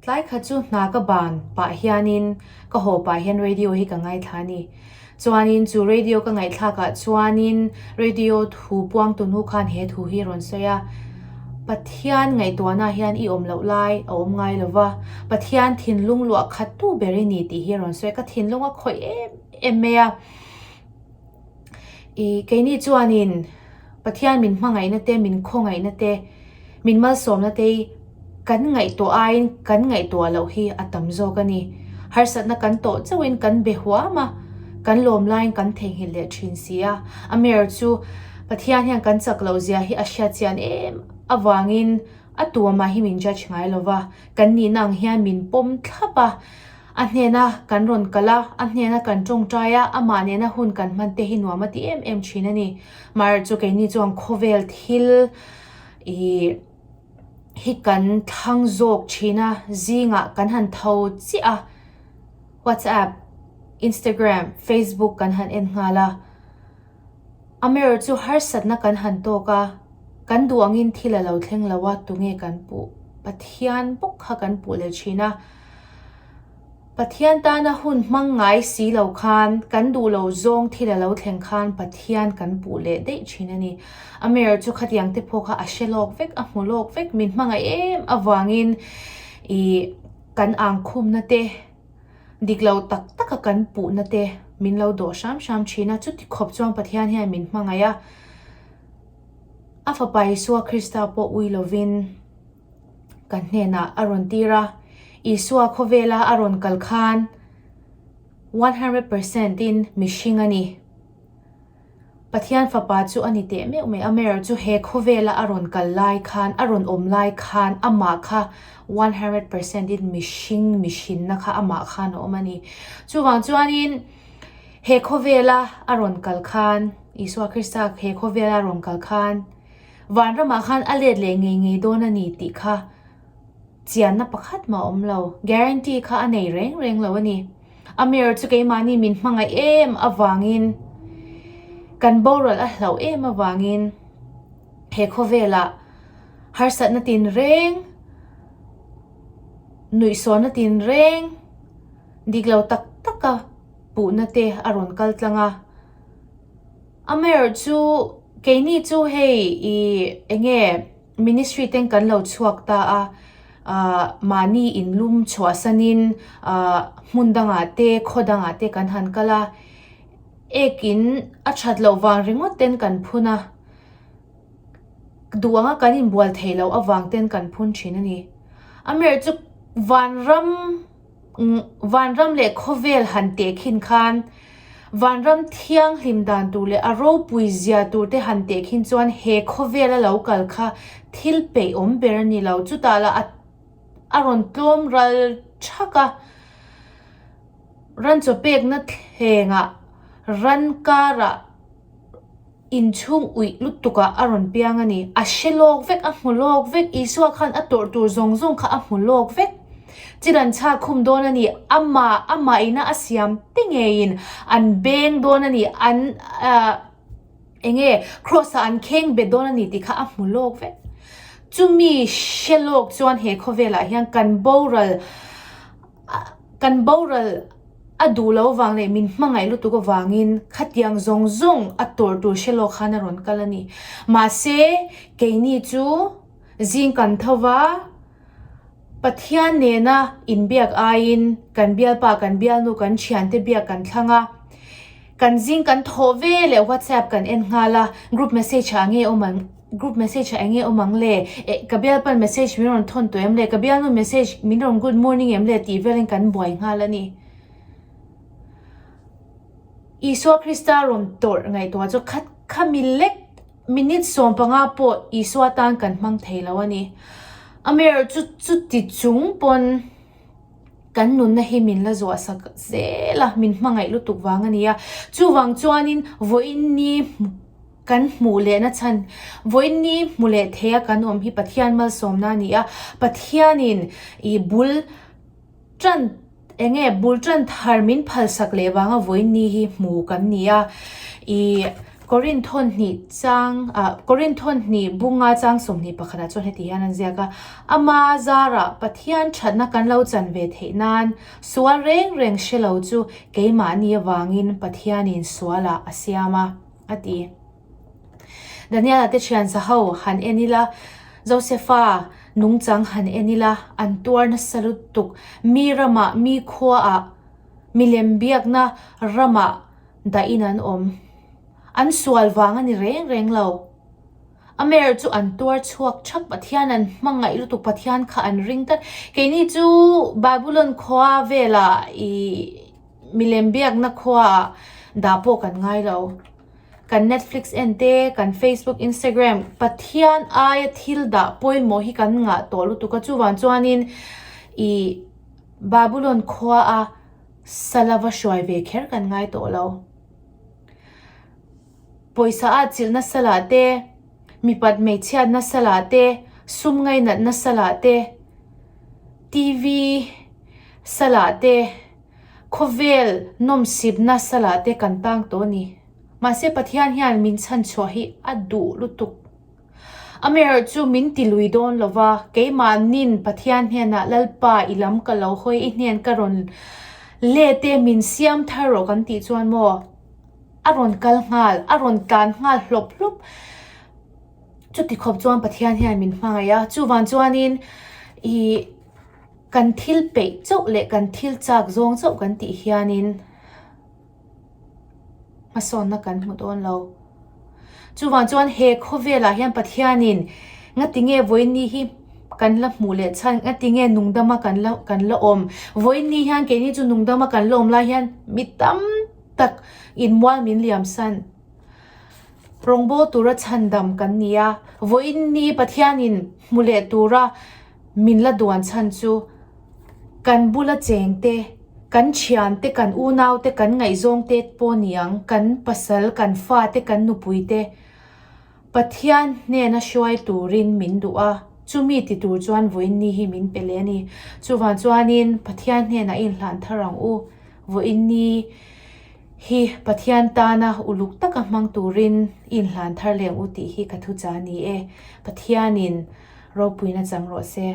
Tlai khat chu hna ka ban pah hianin ka haw pah hian radio hi ka ngaithla a ni. Chuanin chu radio ka ngaihthlakah chuanin radio thu puangtu hnu khan he thu hi a rawn sawi a, Pathian ngaihtuahna hian i awm loh lai a awm ngai lo va, Pathian thinlung luah khat tu ber i ni tih hi a rawn sawi a, ka thinlung a khawih em em mai a. I keini chuanin Pathian min hmangaihna te, min khawngaihna te, min malsawmna te hi kan ngaihtuah aiin kan ngaihtuah loh hi a tam zawk a ni. Harsatna kan tawh chauhin kan be huam a, kan lawm laiin kan theihnghilh leh thin si a. Amaherawh chu Pathian hian kan chak loh zia hi a hriat chian em avangin a tuamah hi min judge ngai lo va, kan nihna ang hian min pawm thlap a. A hnena kan rawn kal a, a hnena kan tawngtai a, amah nena hun kan hman te hi nuam a ti em em thin a ni. Maherachu chu keini chuan khawvel thil ih hi kan thlang zawk thin a, zingah kan han tho chiah a, WhatsApp, Instagram, Facebook kan han en nghal a. Amaherawhchu chu harsatna kan han tawk a, kan duh angin thil a lo thleng lo a, tunge kan puh? Pathian bawk kha kan puh leh thin a. Pathian tana hun hmang ngai si lo khan, kan duh lo zawng thil a lo thleng khan Pathian kan puh leh daih thin a ni. Amaherawhchu chu khatiang te pawh kha a hre lawk vek, a hmu lawk vek, min hmangaih em avangin ih kan ang khumna te, dik lo tak taka kan puhna te min lo dawh hram hram thin a. Chuti khawp chuan Pathian hian min hmangaih a, a fapa Isua Krista pawh ui lovin, Kan hnenah a rawn tir a, Isua khawvela a rawn kal khan 100% in mihring a ni. Pathian fapa chu a ni teh meuh mai. Amaherawh chu he khawvela a rawn kal lai khan, a rawn awm lai khan amah kha 100% in mihring mihrinna kha amah khan a awm a ni. Chuvang chuanin he khawvela a rawn kal khan, Isua Krista he khawvela a rawn kal khan, Vanramah khan a let leh ngei ngei dawn a ni tih kha chianna pakhat mah a awm lo. Guarantee kha a nei reng reng lo a ni. A mirror chu keimahni min hmangaih em avangin, kan boral a hlauh em avangin he khawvelah harsatna tinreng, nuihsawhna tinreng, dik lo tak taka puhna te a rawn kal tlang a. Amaherawh chu keini chu hei ih enge ministry ten kan lo chhuak ta a ah mahni in lum chhuahsanin ah hmun dangah te khaw dangah te kan han kal a ek in a that loh vang ringawt ten kan phun a duh anga kan inbual theih loh avang ten kan phun thin a ni amaherawh chu vanram. Vanram leh khawvel han teh khin khan Vanram thianghlim dan tur leh a ropui zia tur te han teh khin chuan he khawvel a lo kal kha thil peih awm ber a ni lo. Chutah lah a a rawn tlawm ral thak a, ran chaw pekna thlengah ran karah, Inchhung uih lutuk ah a rawn piang a ni. A hre lawk vek, a hmu lawk vek. Isua khan a tawrh tur zawng zawng kha a hmu lawk vek. Chiran chhak khum dawn a ni. Amah, amah ina a siam te ngeiin an beng dawn a ni. An ah eng nge cross ah an kheng bet dawn a ni tih kha a hmu lawk vek. Chumi hre lawk chuan he khawvelah hian kan boral Kan boral a duh lo vang leh min hmangaih lutuk avangin khatiang zawng zawng a tawrh tur hre lawk khan a rawn kal a ni. Mahse, keini chu zing kan tho va, Pathian nena inbiak aiin kan bialpa, kan bialnu, kan thiante biak kan thlang a. Kan zing kan thawh ve leh WhatsApp kan en nghal a, group message ah nge awm ang, group message ah enge awm ang le, eh ka bialpan message min rawn thawn tawh em le, ka bialnu message min rawn good morning em le tih velin kan buai nghal a ni. Isua Krista rawn tawrh ngaihtuah chu khat khami lek minute 15 pawh Isua tan kan hmang thei lo a ni. Amaherawhchu chuti chung pawn. Kan nunna hi min la zuah sak zel a, min hmangaih lutuk vang a ni a. Chuvang chuanin vawiin ni kan hmuh lehna chhan, vawiin ni hmu leh theia kan awm hi Pathian malsawmna a ni a. Pathianin ih bul tan eng nge bul tan thar min phalsak leh vanga vawiin ni hi hmu kan ni a. Ih. Korinth thawn hnih chang ah Korinth thawn hnih bunga chang 21 ah chuan heti hian an ziak a, Ama zarah Pathian thatna kan lo chan ve theih nan sual reng reng hre lo chu keimahni avangin Pathianin sualah a siam a, a ti. Daniela te thian sa ho han en ila, Josefa nungchang han en ila, an tuar nasa lutuk. Mi ramah, mi khuaah, milem biakna ramah dahin an awm. An sual vang a ni reng reng lo. Amer chu an tuar chhuak thap, Pathian an hmangaih lutuk, Pathian kha an ring tlat. Keini chu Babylon khua velah ih milem biakna khuaah dah pawh kan ngai lo. Kan Netflix en te, kan Facebook, Instagram, Pathian aia thil dah pawimawh hi kan ngah tawh lutuk a. Chuvang chuanin ih Babylon khuaa sala va hruai ve kher kan ngai tawh lo. Pawisa a chilh nasa lah te, mipat hmeichhiat nasa lah te, sum ngainat nasa lah te, TV sa lah te, khawvel nawmsip nasa lah te kan tang tawh a ni. Mahse Pathian hian min chhanchhuah hi a duh lutuk. Amaherawhchu min ti lui dawn lo va, keimahnin Pathian hnenah Lalpa i lam ka lo hawi i hnen ka rawn let e min siam thar rawh kan tih chuan maw a rawn kal nghal, a rawn tlan nghal hlawp hlawp. Chuti khawp chuan Pathian hian min hmangaih a, chuvang chuanin ih kan thil peih chauh leh kan thil chak zawng chauh kan tih hianin, hmasawnna kan hmu dawn lo. Chuvang chuan he khawvelah hian Pathianin ngatinge vawiinni hi kan la hmuh leh chhan, ngatinge nungdama kan la kan la awm. Vawiinni hian keini chu nungdama kan la awm lai hian mi tam tak inmual min liam san. Rawngbâwl tura chhandam kan ni a, vawiinni Pathianin hmu leh tura min la duan chhan chu kan bula cheng te, kan thian te, kan unau te, kan ngaihzawng te pawh ni ang, kan pasal, kan fa te, kan nupui te Pathian hnena hruai turin min duh a, chumi ti tur chuan vawiinni hi min pe leh a ni. Chuvang chuanin Pathian hnenah i inhlan thar ang u, vawiinni hi Pathian tana uluk taka hmang turin i inhlan thar leh ang u tih hi ka thucha a ni e. Pathianin ropuina chang rawh se.